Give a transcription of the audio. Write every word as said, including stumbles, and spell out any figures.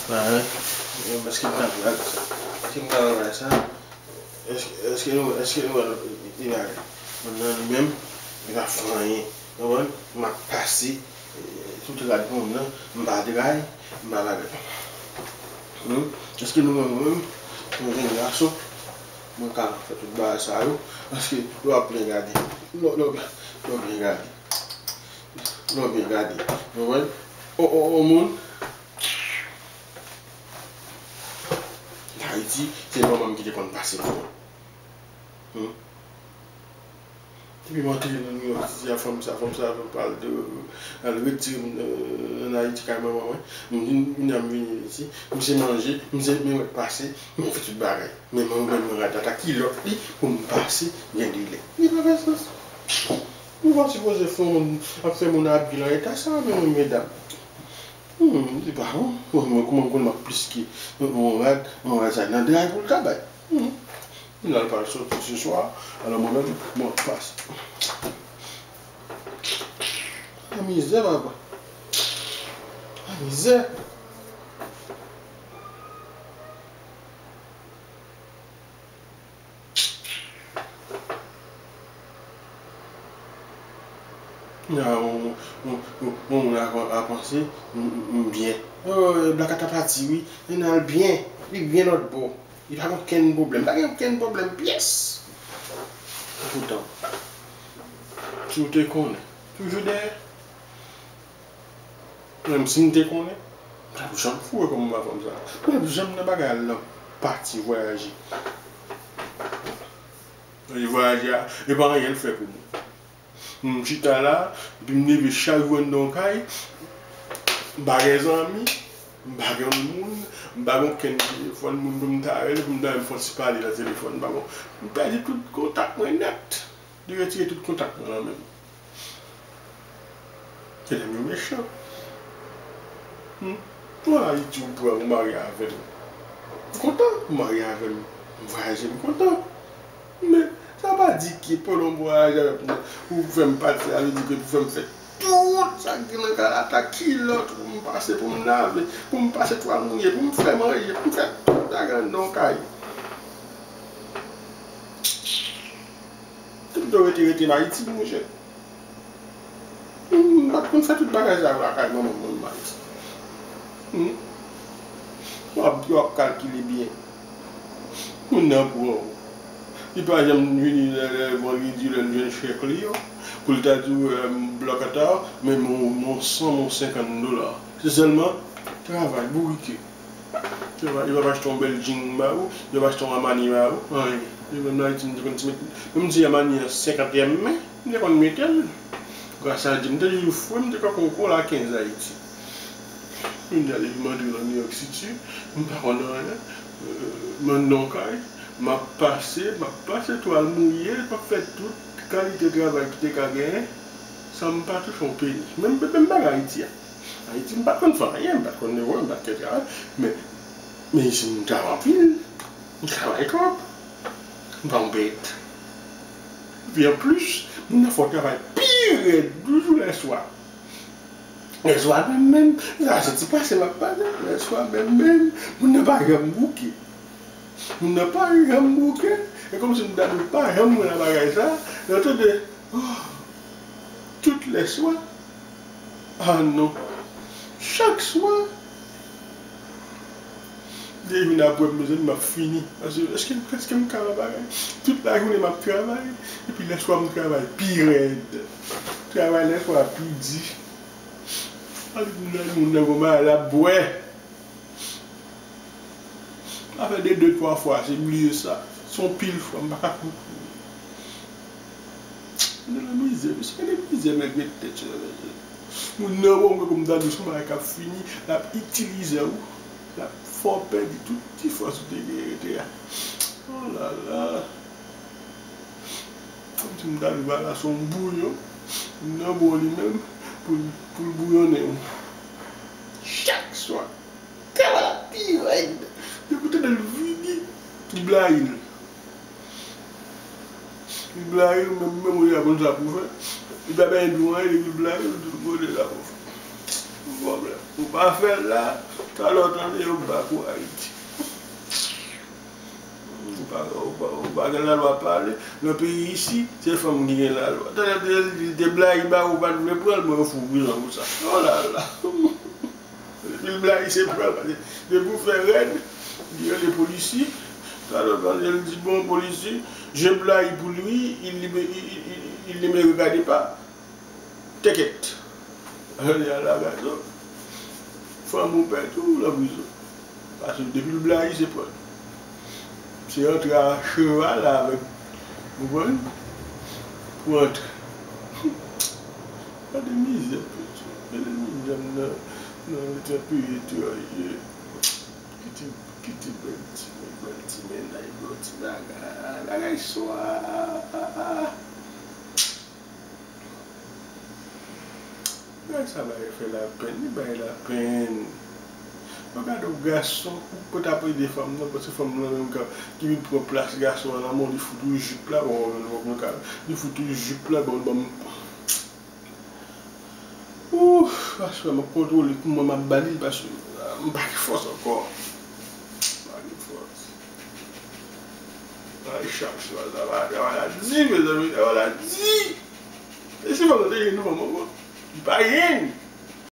Bagay, èske m ta pral sa? Èske m ta pral sa? Èske, èske nou, èske nou wè li bagay? Moun nan li menm, li pa fè anyen. Ou konprann? M ap pase, eh, tout rad moun nan, m pa dray, m pa bagay. Hmm? Èske nou wè mwen menm, mwen jèn gason, mwen ka fè tout bagay sa yo? Èske lè w ap byen gade, lè, lè, lè w byen gade, lè w byen gade, ou konprann? On, on, on moun, Ayiti, se manman m ki te konn pase pou mwen. Hmm. Depi m antre nan New York City a, fanm sa, fanm sa pral de, al retire m nan, nan Ayiti kay manman mwen. M vin, vin, m vini isi. M se manje, m se men mwen pase, m fè tout bagay. Men mwen, men mwen rad la, ta kilòt li pou m pase, gen de lè. Li pa fè sans. Ou pa sipoze fè moun, ap fè moun abiye nan eta sa, men mwen, medam. Hmm, se pa bon. Mwen, mwen, kouman m konn m ap plis ke yon, yon rad, yon rad sa nan dray pou l ta bay. Hmm. L al pral soti se swa, alò mwen menm, mwen pase. A mizè, papa. A mizè. Nan, on, on, on, on moun a, a panse, m, m, m byen. Oh, Black Cat ta pati, wi. Li nan al byen. Li byen lòt bò. Li pa gen okenn pwoblèm. Pa gen okenn pwoblèm pyès. Poutan, si w te konnen, toujou dèyè. Menm si m te konnen, m t ap janm foure kò m anba fanm sa. M t ap janm nan bagay al nan pati vwayaje. E vwayaje a, e pa anyen l fè pou mwen. M chita la, epi m leve chak jou anndan yon kay, m pa gen zanmi, m pa gen moun, m pa gen okenn telefòn moun pou m ta rele, pou m ta menm fè yon ti pale nan telefòn, m pa gen, m pèdi tout kontak mwen nèt. Li retire tout kontak mwen nan men m. Medam yo mechan. Hmm? Ou al Ayiti, ou pran, ou marye avè m. Ou kontan? Ou marye avè m. M vwayaje, m kontan. Men, sa pa di ke pandan m vwayaje avè m, ou fè m pati, sa vle di ke pou fè m fè tout sa k gen nan kay la, ta kilòt pou m pase, pou m lave, pou m pase twal mouye, pou m fè manje, pou m fè tout bagay anndan yon kay. Tout yo rete, rete nan Ayiti, monchè. M pa t konn fè tout bagay sa yo lakay manman m, manman m Ayiti. Hmm. W ap, w ap kalkile byen. Moun nan pran w. Li pa janm vini lè, lè vandredi, lè l jwenn chèk li yo, pou l ta di w, eh, Black Cat, men m, m, m san, m senkant dola. Se sèlman travay, bourike. Yo pa, yo pa achte yon bèl jean ba ou, yo pa achte yon Armani ba ou, anyen. Yo menm nan Ayiti, m te konn ti met, menm ti Armani an senkant M, m te konn mete l. Gras a Dye, m te toujou fre, m te kanpe yon kola kenz Ayiti. Kounye a, depi m antre nan New York City, m pa konn anyen. Euh, m anndan yon kay, m ap pase, m ap pase twal mouye, m ap fè tout kalite travay ki te ka genyen, san m pa touche yon peni. Menm, menm bagay Ayiti a. Ayiti, m pa t konn fè anyen, m pa t konn dewoye, m pa t konn travay. Men, men isit, m travay anpil. M travay twòp. M pa yon bèt. Epi anplis, moun nan fè yon travay pi rèd toujou lèswa. Lèswa menm, menm, sa se ti pase m ap pale. Lèswa menm, menm, moun nan pa janm bouke. Moun nan pa janm bouke. E kòmsi m ta di w pa janm wè nan bagay sa. Lè w tande, oh, tout lèswa. Ah non. Chak swa. Depi vin apre m, mezanmi, m ap fini. Paske, èske, èske m ka wè bagay? Tout lajounen m ap travay. Epi lèswa m travay pi rèd. Travay lèswa pi di. Ann di moun nan, moun nan gon bagay l ap bwè. M ap fè de, de, twa fwa, se bliye sa. Se yon pil fwa, m pa ka konprann. Nou nan mizè, mesye, gade mizè nèg met tèt yo nan mizè. Moun nan bon, mwen, kòm ta di w, se yon bagay k ap fini, l ap itilize w, l ap fè w pèdi tout ti fòs ou te genyen te a. Oh la la. Kòmsi m ta di w bagay la se yon bouyon, moun nan bon li menm, pou l, pou l bouyonnen w. Chak swa. Travay la pi rèd. Depi w tande l vini, li blayi l. Li blayi l, menm, menm ou deja konn sa pou w fè. Li pa bay dou anyen, depi l blayi l, tout gode la pou w fè. Pwoblèm. Ou pa fè l la, Talè w tande yo ba kou Ayiti. Ou pa, ou pa, ou pa gen lalwa pale. Nan peyi isi, se fanm ki gen lalwa. Talè te, te, te blayi ba ou pa t vle pran l, bon, yo fout w prizon pou sa. Oh la la. Depi l blayi, se pran l. Depi w fè rèd, li rele polisye. Talè w tande l di, bon, polisye, je blayi pou li, il ne me, il, il, il ne me regarde pas. Tèkèt. Li al lagay zòt. Fanm ou pè tou nan prizon. Paske depi l blayi, se pran. Se antre a cheval avèk, ou konprann? Pou antre. Gade mizè, piti. Gade mizè m nan, nan letan peyi etranjè. Kite, kite bèl ti, bèl ti mennaj, bèl ti bagay. Bagay swa. Bagay sa bay fè lapenn, li bay lapenn. Mwen gade yon gason, ou pa t ap ede fanm nan, paske fanm nan menm ka, ki vin pran plas gason an nan men w, li fout ou jip la, bon, bon, bon, bon, li fout ou jip la, bon, bon. Ouf, paske m ap kontwole kouman m ap ba li, paske, ah, m pa gen fòs ankò. M pa gen fòs. Ay, chak swa, sa va, sa va la di, mezanmi, sa va la di. E si fanm nan te gen fanm ankò? Li pa gen.